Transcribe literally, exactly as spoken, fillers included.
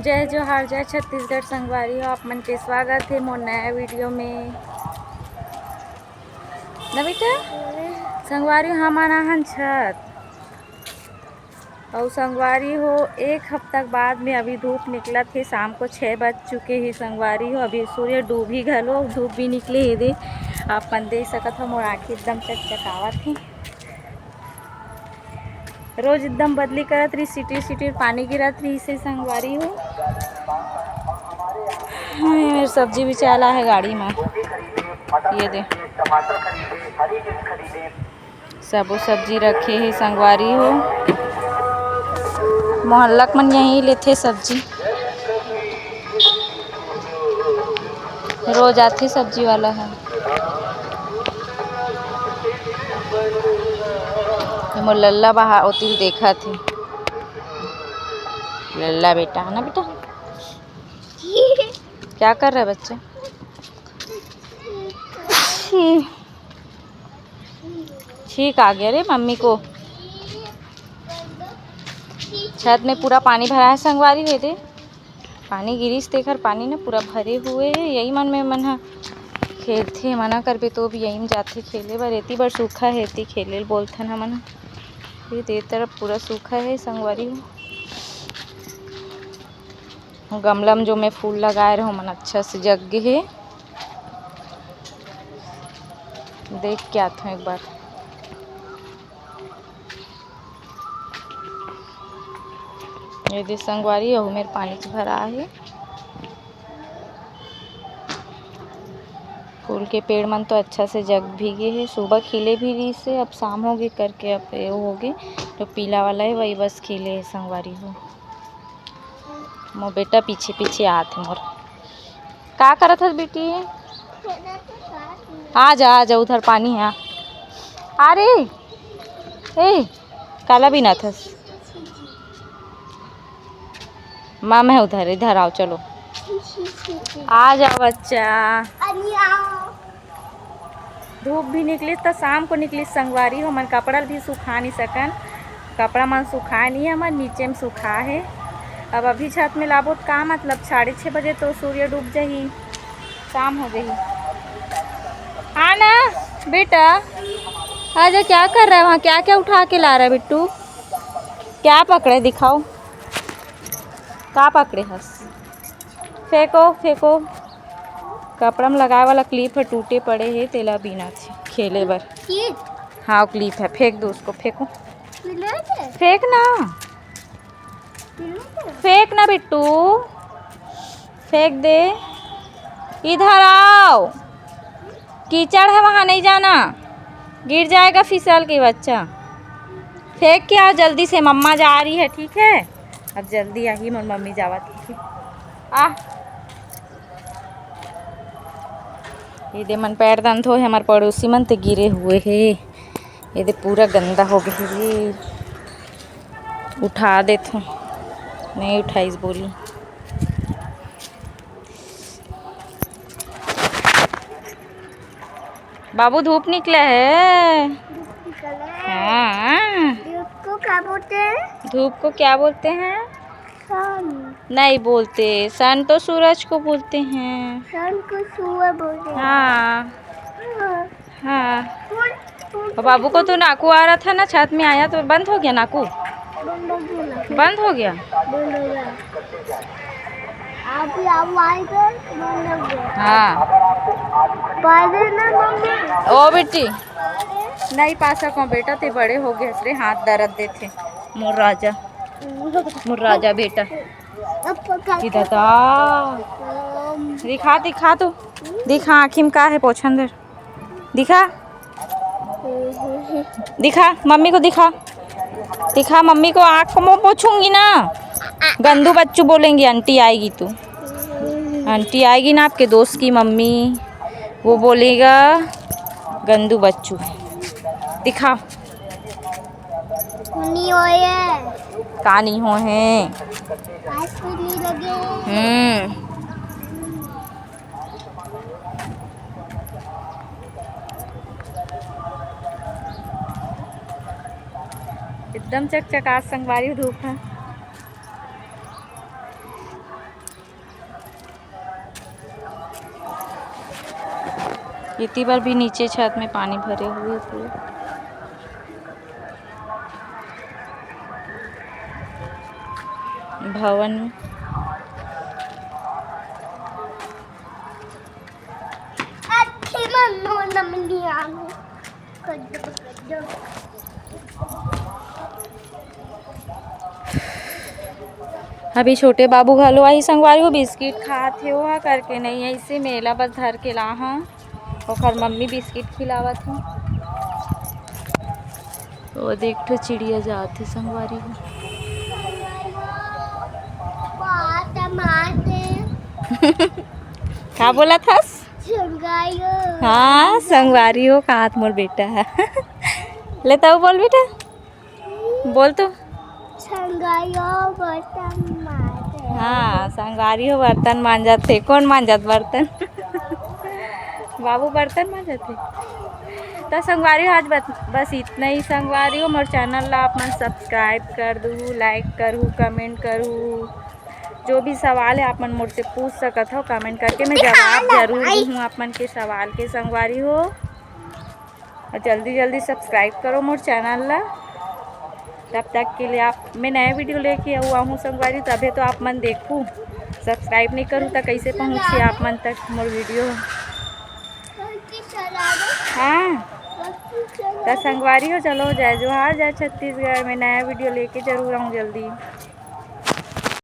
जय जोहार, जय छत्तीसगढ़ संगवारी हो, आप मन के स्वागत हे मोर नया वीडियो में। ना बेटा, संगवारी हो, हमन आहन छत। अउ संगवारी हो, एक हफ्ता के बाद में अभी धूप निकलत हे, शाम को छः बज चुके हे संगवारी हो। अभी सूर्य डूबी घलो, धूप भी निकले हे दे, आप मन देख सकत हो, मोर आँखी एकदम चकचकावत हे। रोज एकदम बदली करत रही, सिटी सिटी पानी गिरत रही से संगवारी हो। हाँ, ये मेरी सब्जी भी चला है गाड़ी में, ये दे। सबो सब्जी रखे हे संगवारी हो। मोहल्लक मन यहीं लेथे सब्जी, रोज आथे सब्जी वाला ह। ये मोर लल्ला बहा ओती देखत हे। लल्ला बेटा है ना बेटा? क्या कर रहा है बच्चा? छींक आ गया रे मम्मी को। छत में पूरा पानी भरा है संगवारी हो दे। पानी गिरिस तेखर पानी ना पूरा भरे हुए है। यही मन में मन ह खेलथे, मना करबे तो भी यही में जाथे खेले बर। एती बर सूखा है, एती खेले ल बोलथन हमन। ये दे तरफ पूरा सूखा है संगवारी हो। गमला में जो मैं फूल लगाए रहो मन अच्छा से जग गे हे। देख के आथों एक बार। ये दे संगवारी, अहू मेर पानी च भरा हे। फूल के पेड़ मन तो अच्छा से जग भी गे हे, सुबह खिले भी रहिस हे, अब शाम हो गे करके अब ये हो गे, जो पीला वाला है वही बस खिले है संगवारी हो। मोर बेटा पीछे पीछे आत हे मोर। का करत हस बेटी? आ जा, आ जा, उधर पानी है। अरे, ए, काला बिनत हस? माँ मैं उधर, इधर आओ, चलो। आ जाओ बच्चा। धूप भी निकलिस त शाम को निकलिस संगवारी हो, हमन कपड़ा ल भी सुखा नहीं सकन। कपड़ा मन सुखा नहीं है, हमर नीचे में सुखा है। अब अभी छत में लाबो त का मतलब, साढ़े छः बजे तो सूर्य डूब जाही, शाम हो जाही। हाँ ना बेटा, आजा, क्या कर रहा है वहाँ, क्या क्या उठा के ला रहा है बिट्टू? क्या पकड़े, दिखाओ, का पकड़े हस? फेंको, फेंको। कपड़ा में लगाए वाला क्लिप है, टूटे पड़े है, तेला बीना थे खेले बर। क्लिप? हाँ, क्लिप है, फेंक दो उसको, फेंको। क्लिप है? फेंक ना, क्लिप है? फेंक ना बिट्टू, फेंक दे। इधर आओ, कीचड़ है, वहाँ नहीं जाना, गिर जाएगा फिसल के बच्चा। फेंक के आओ जल्दी से, मम्मा जा रही है, ठीक है? अब जल्दी आही, मोर मम्मी जावत हे। आ, ये दे मन पैर दन धोए, हमर पड़ोसी मन ते गिरे हुए हे। ये दे पूरा गंदा हो गए हे, उठा देथों, नहीं उठाइस बोली। बाबू, धूप निकला है। धूप निकला है। हाँ। धूप को क्या बोलते हैं? धूप को क्या बोलते हैं? सन। नहीं बोलते, सन तो सूरज को बोलते हैं। सन को सूरज बोलते हैं। हाँ। हाँ। हाँ। फूल, फूल और बाबू को तो नाकू आ रहा था ना, छत में आया तो बंद हो गया नाकू। बंद हो गया। बंद हो गया। बंद हो गया। आप, आप आए तो बंद हो गया। हाँ। पहले ना मम्मी। ओ बेटी, नहीं पा सको बेटा, ते बड़े हो गए रे, हाथ दर्द देथे। मोर राजा, मोर राजा बेटा। अब पका के दादा। दिखा, दिखा तू। दिखा, आँखी में का है, पोछन दे। दिखा, दिखा, मम्मी को दिखा, दिखा मम्मी को। आँख को मुँह पोछूंगी ना, गंदू बच्चू बोलेंगी, आंटी आएगी तो। आंटी आएगी ना, आपके दोस्त की मम्मी, वो बोलेगा गंदू बच्चू है। दिखा। नहीं होए। का नहीं हो है? आज कुछ नहीं लगे। हम्म। एकदम चकचकात संगवारी धूप है। इति बार भी नीचे छत में पानी भरे हुए पूरे भवन में। अच्छे मनो नमनिया। अभी छोटे बाबू घलो आही संगवारी हो, बिस्किट खात हे ओहा करके नहीं, ऐसे मेला बस धर के ला हूँ, ओकर मम्मी बिस्किट खिलावत हे। वो देख ठो चिड़िया जात हे संगवारी हो। का बोलत हस? संगवारी हो। हाँ, संगवारी हो, कहात मोर बेटा है। ले तऊ बोल बेटा, बोल तो। संगवारी हो बर्तन मांजत हे। हाँ, संगवारी हो बर्तन मांजत हे। कौन मांजत बर्तन? बाबू बर्तन मांजत हे। तो संगवारी हो, आज बस, बस इतना ही संगवारी हो। मोर चैनल ला आप मन सब्सक्राइब कर दू, लाइक करू, कमेंट करू। जो भी सवाल है आप मन मोर से पूछ सकत हो कमेंट करके, मैं जवाब जरूर दूँ आप मन के सवाल के संगवारी हो। और जल्दी जल्दी सब्सक्राइब करो मोर चैनल ला। तब तक के लिए आप, मैं नया वीडियो लेके आऊ आहूँ संगवारी, तभे तो आप मन देखू। सब्सक्राइब नहीं करू तो कैसे पहुँची आप मन तक मोर वीडियो? हाँ, तो संगवारी हो, चलो जय जोहार, जय छत्तीसगढ़। मैं नया वीडियो लेके जरूर आऊँ जल्दी।